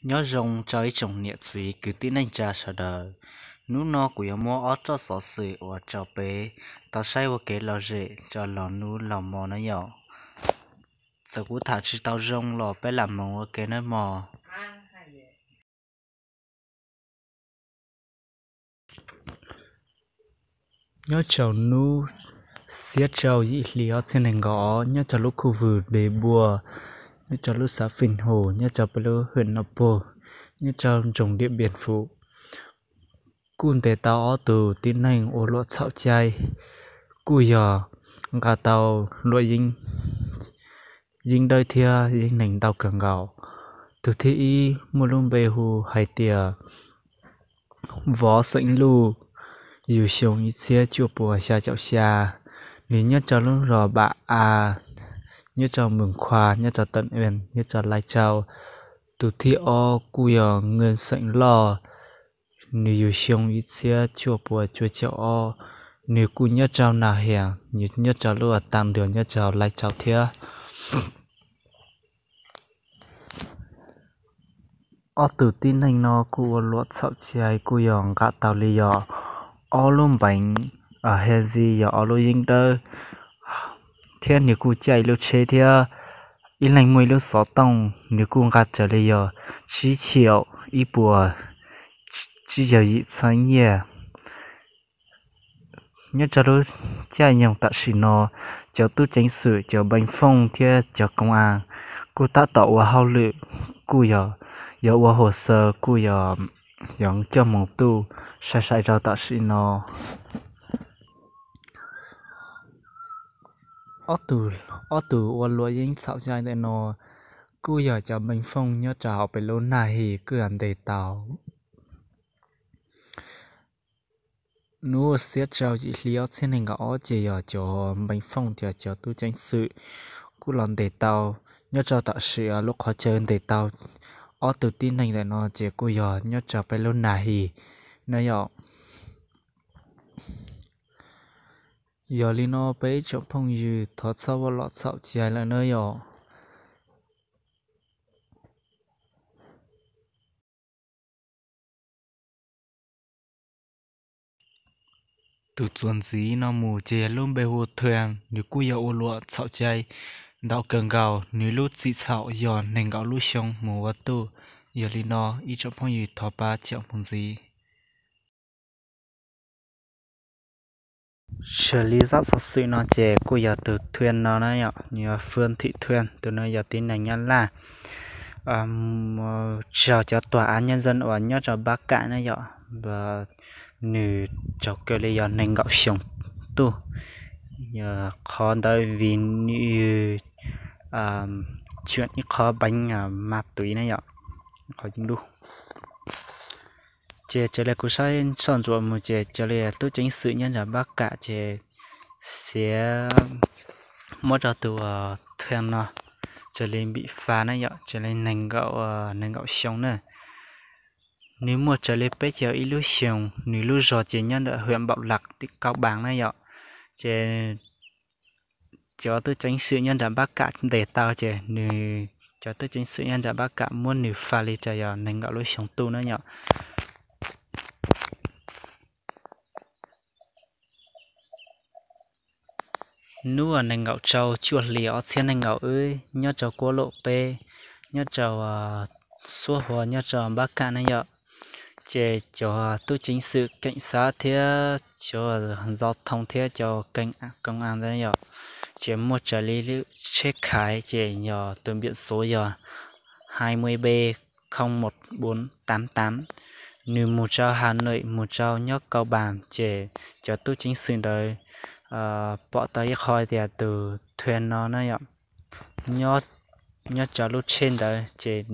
Nyob zoo rau ib tsoom niam txiv kwv tij neej tsa sawv daws. Hnub no kuv yuav muab ob roj xov xwm uas rau peb tau saib ua kev lom zem rau los hnub los hmo na yom. Txawm kuv tham tsis tau zoo los peb lam hmoov ua ke nawb mog. Nyob rau hnub xiab rau yim hli ob txhiab nees nkaum ob, nyob rau lub khu vwm Dev Npua, nyob rau lub xav Fij Hum, nyob rau peb lub hwm Naj Pug, nyob rau nroog Diam Npiam Fum, kuj ntes tau ob tug tib neeg ua luam txhaum cai, kuj yog nqa tau luam yeeb dawb thiab yeeb neeg ntau kawg nkaus. Tus thib ib muaj lub npe hu hais tias Vov Xeem Luj, yug xyoo ib txhiab cuaj puas xya caum xya, nws nyob rau lub zos Npam A, nyob rau Mws Khua, nyob rau Tawm Ees, nyob rau Laij Tsau. Tus thib ob kuj yog Nkees Xeem Loj, nws yug xyoo ib txhiab cuaj puas cuaj caum ob, nws kuj nyob rau Nas Hias, nws nyob rau lub a ta ntuag nyob rau Laij Tsau thiab. Ob tug tib neeg no kuj ua luam txhaum cai kuj yog nqa tau li yog ob lub npeev, he zi yog ob lub yeeb dawb, thiab nws kuj caij ib lub tsheb thiab ib leeg muaj ib lub xov tooj, nws kuj nqa raws li yog tsib txhiab ib puas tsib caug yim txhiab nyiaj. Nyob rau lub caij nyoog tam sim no, cov tub ceev xwm, cov npeev fooj thiab cov koob as kuj tab tom ua hauj lwm, kuj yog, yog ua hauv xav kuj yog, yog coj moog tuj sai sai rau tam sim no. Ob tug ua luam yeeb txhaum cai ntawm no kuj yog cov npeev fooj nyob rau hauv peb lub Nas Hias kuj yog ntes tau. Hnub xiab rau yim hli ob txhiab nees nkaum ob ces yog cov npeev fooj thiab cov tub ceev xwm kuj los ntes tau. Nyob rau tam sim lub qhov chaw ntes tau ob tug tib neeg ntawm no ces kuj yog nyob rau peb lub Nas Hias na yom. Yog li no peb ib tsoom phooj ywg thov txhob ua luam txhaum cai lawm na yom. Tus txuas ntxiv no mus ces yog lub npe hu Thuam, nws kuj yog ua luam txhaum cai ntau kawg nkaus, nws lub txim txhaum yog nees nkaum lub xyoo mus ua tuj. Yog li no ib tsoom phooj ywg thov pab caum mus ntxiv. Raws li zaj xov xwm no ces kuj yog tus Thuam no na yom, nws yog Fwm Thim Thuam, tus no yog tib neeg Nyab Laj, raug cov tuam av nyob zoo uas nyob rau Npab Kam na yom, nws raug kaw li yog nees nkaum xyoo tuj. Qhov ntawd vim nws cuam ib qho peev ma tuv na yom, qhov yeeb dub. Ces raws li kuv saib soj ntsuam mus ces raws li tub ceev xwm nyob nram Npab Kam ces xiav muab rau tus Thuam no raws li npim fa na yom, raws li nees nkaum, nees nkaum xyoo na. Nws muaj raws li peb caug ib lub xyoos, nws lub zos ces nyob ntawm hwm Npaum Laj tim Kaub Npaas na yom. Ces cov tub ceev xwm nyob nram Npab Kam ntes tau ces nws, cov tub ceev xwm nyob nram Npab Kam muab nws fa li raws yog nees nkaum lub xyoo tuj na yom. Hnub nees nkaum rau cuaj hli ob txhiab nees nkaum wb nyob rau kuab lom peb, nyob rau Xuab Hua nyob rau Npab Kam na yom. Ces cov tub ceev xwm keem xav thiab cov ntxo thoo thiab cov keeb koom as ntawd yom, ces muaj raws li lub tsheb khaiv ces yog tus npiam xuv yog hai mươi B không một bốn tám tám. Nws mus rau Hà Nội, mus rau nyob Kaub Npaas ces cov tub ceev xwm ntawd pom tau ib qho tias tus Thuam no na yom, nyob rau lub tsheb ntawd ces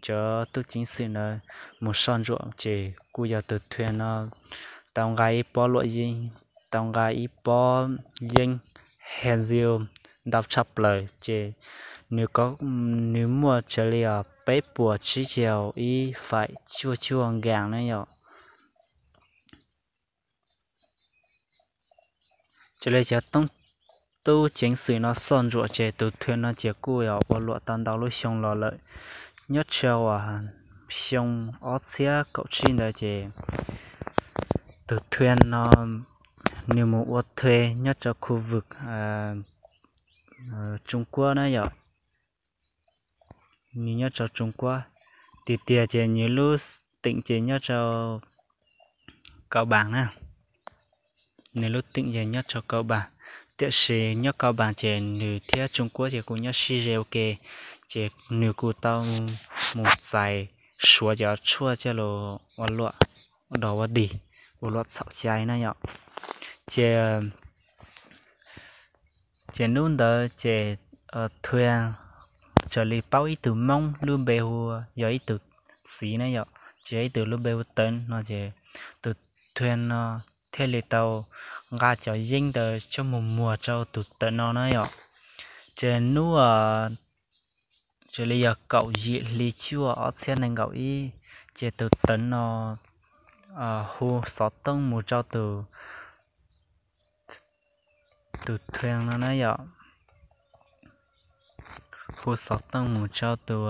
cov tub ceev xwm ntawd mus soj ntsuam ces kuj yog tus Thuam no tau nqa ib pob luam yeeb, tau nqa ib pob yeeb he ziu ntau tshaj plaws ces nws muaj raws li peb puas tsib caug ib faim cuaj cuaj nkas na yom. Ces li cov tub ceev xwm no soj ntsuam ces tus Thuam no ces kuj yog ua luam tau ntau lub xyoo los lawm. Nyob rau uas xyoo ob txhiab kaum tsib ntawd ces tus thuê no nws mus ua thuê nyob rau khu vwm Tsuas Kuab na yom. Nws nyob rau Tsuas Kuab tiag tiag ces nws lub teem ces nyob rau Kau Npas na. Nws lub teem ces nyob rau Kau Npas, tiam sis nyob Kau Npas ces nws thiab Tsuas Kuab ces kuj nyob sib ze ua ke, ces nws kuj tau mus txais Suav cov tshuaj coj los ua luam, ua dog ua dig, ua luam txhaum cai na yom. Ces ces hnub ntawd ces thuê raws li paub ib tug Hmoob lub npe hu, yog ib tug txiv na yom, ces yog ib tug lub npe hu Teev no ces tus thuê no thiaj li tau nqa cov yeeb ntawd coj mus muag rau tus Teev no na yom. Ces hnub raws li yog kaum yim hli cuaj ob txhiab nees nkaum ib, ces tus Teev no hu xov tooj mus rau tus tus thuê no na yom, hu xov tooj mus rau tus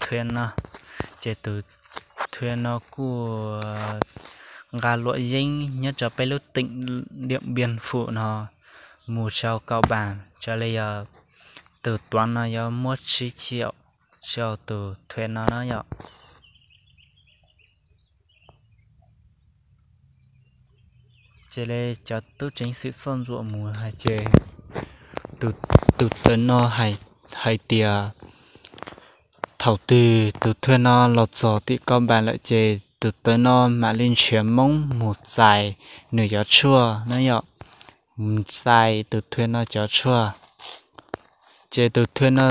thuê no, ces tus thuê no kuj nqa luam yeeb nyob rau peb lub teem Diam Npiaj Fum no mus rau Kau Npas, raws li yog tus Tuav no yuav muab tsib caum rau tus thuê no na yom. Ces li cov tub ceev xwm soj ntsuam mus hais ces tus Teev no hais tias thaum twg tus thuê no los txog tim Kau Npas lawm ces tus Teev no mam li nrhiav Hmoob mus txais nws cov tshuaj na yom, mus txais tus thuê no cov tshuaj. Ces tus thuê no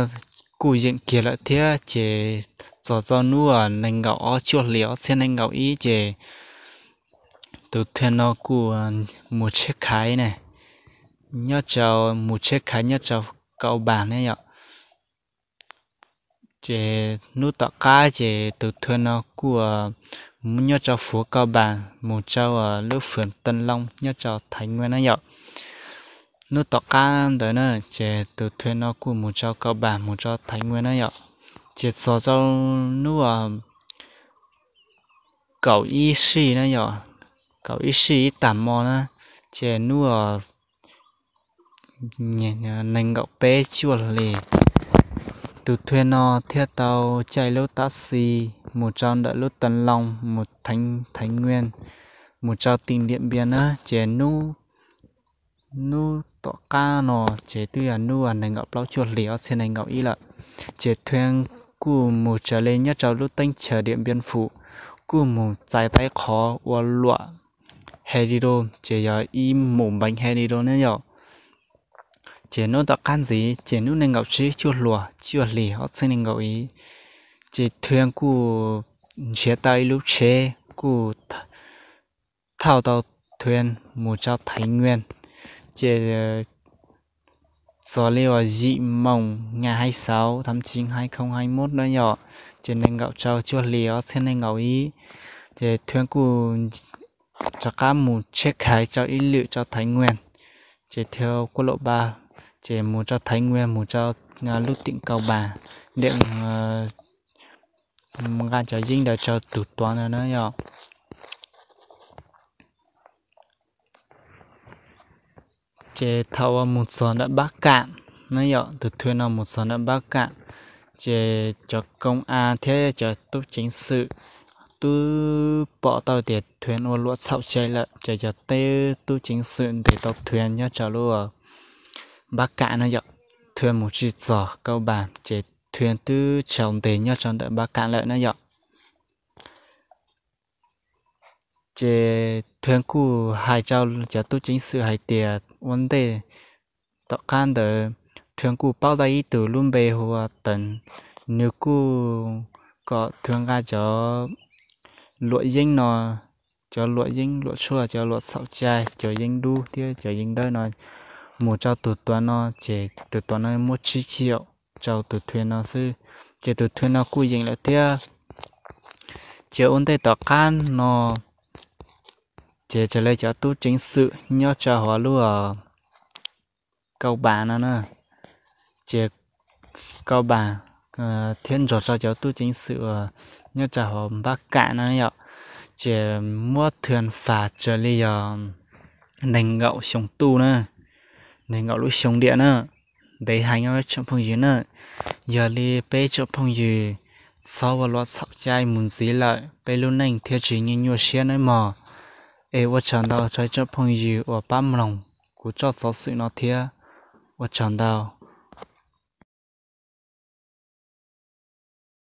kuj yeem kiag lawm thiab, ces txog txog hnub nees nkaum ob cuaj hlis ob txhiab nees nkaum ib ces tus thuê no kuj mus tsheb khaiv ne, nyob rau, mus tsheb khaiv nyob rau Kau Npas ne yom. Ces hnub tom qab ces tus thuê no kuj mus nyob rau fuv Kau Npas mus rau lub fwm Teev Loo nyob rau Thaiv Nyuaj na yom. Hnub tom qab ntawd na ces tus thuê no kuj mus rau Kau Npas mus rau Thaiv Nyuaj na yom. Ces txog rau hnub kaum ib sij na yom, kaum ib sij ib tag hmo na, ces hnub nees nkaum peb cuaj hlis, tus thuê no thiaj tau caij lub tab xis mus rau ntawm lub Teev Loo mus Thaiv Nyuaj, mus rau tim Diam Npiaj na. Ces hnub tom qab no ces twb yog hnub nees nkaum plaub cuaj hlis ob txhiab nees nkaum ib lawm. Ces thuê kuj mus raws li nyob rau lub teeb chaws Diam Npiaj Fum, kuj mus txais tau ib qhov ua luam he li rau, ces yog ib mus npeev he li rau ne yom. Ces hnub tom qab ntxiv ces hnub nees nkaum tsib cuaj hlis ob txhiab nees nkaum ib, ces thuê kuj nrhiav tau ib lub tsheb kuj thauj tau thuê mus rau Thaiv Nyuaj. Ces txog li uas yim moos nyas hais xauv thav cis hais khoo hais mub na yom, ces nees nkaum rau cuaj hlis ob txhiab nees nkaum ib, ces thuê kuj rov qab mus tsheb khaiv rau ib lwm rau Thaiv Nyuaj, ces thiab kuj lam pa, ces mus rau Thaiv Nyuaj mus rau lub teem Kau Npas, nqa cov yeeb ntawd rau tus Tuav ntawd na yom. Ces thaum uas mus txog ntawm Npab Kam na yom, tus thuê no mus txog ntawm Npab Kam, ces cov koo a thiab cov tub ceev xwm twb pom tau tias thuê ua luam txhaum cai lawm, ces cov tub ceev xwm ntes tau thuê nyob rau lub Npab Kam na yom. Thuê mus tsis txog Kau Npas ces thuê twb tsaus ntes nyob rau ntawm Npab Kam lawm na yom. Ces thuê kuj hais rau cov tub ceev xwm hais tias ua ntej tom qab ntawd thuê kuj paub tau ib tug lub npe hu ua Teev, nws kuj kom thuê nqa cov luam yeeb no, cov luam yeeb luam tshuaj, cov luam txhaum cai, cov yeeb dub thiab cov yeeb dawb no mus rau tus Tuav no, ces tus Tuav no muab tsib caum rau tus thuê no xwb, ces tus thuê no kuj yeem lawm thiab. Ces ua ntej tom qab no ces raws li cov tub ceev xwm nyob rau hauv lub Kau Npas no na, ces Kau Npas thiab nrog rau cov tub ceev xwm uas nyob rau hauv npab kam no yom, ces muab thwm fas raws li yog nees nkaum xyoo tuj na, nees nkaum lub xyoo diam na. Ntev heev os tsoom phooj ywg na. Yog li peb tsoom phooj ywg txhob ua luam txhaum cai mus ntxiv lawm, peb lub neej thiaj tsis nyuaj nyuaj siab nawb mog. Es ua tsaug ntau rau tsoom phooj ywg uas pab mloog kuv txoj xov xwm no thiab. Ua tsaug ntau.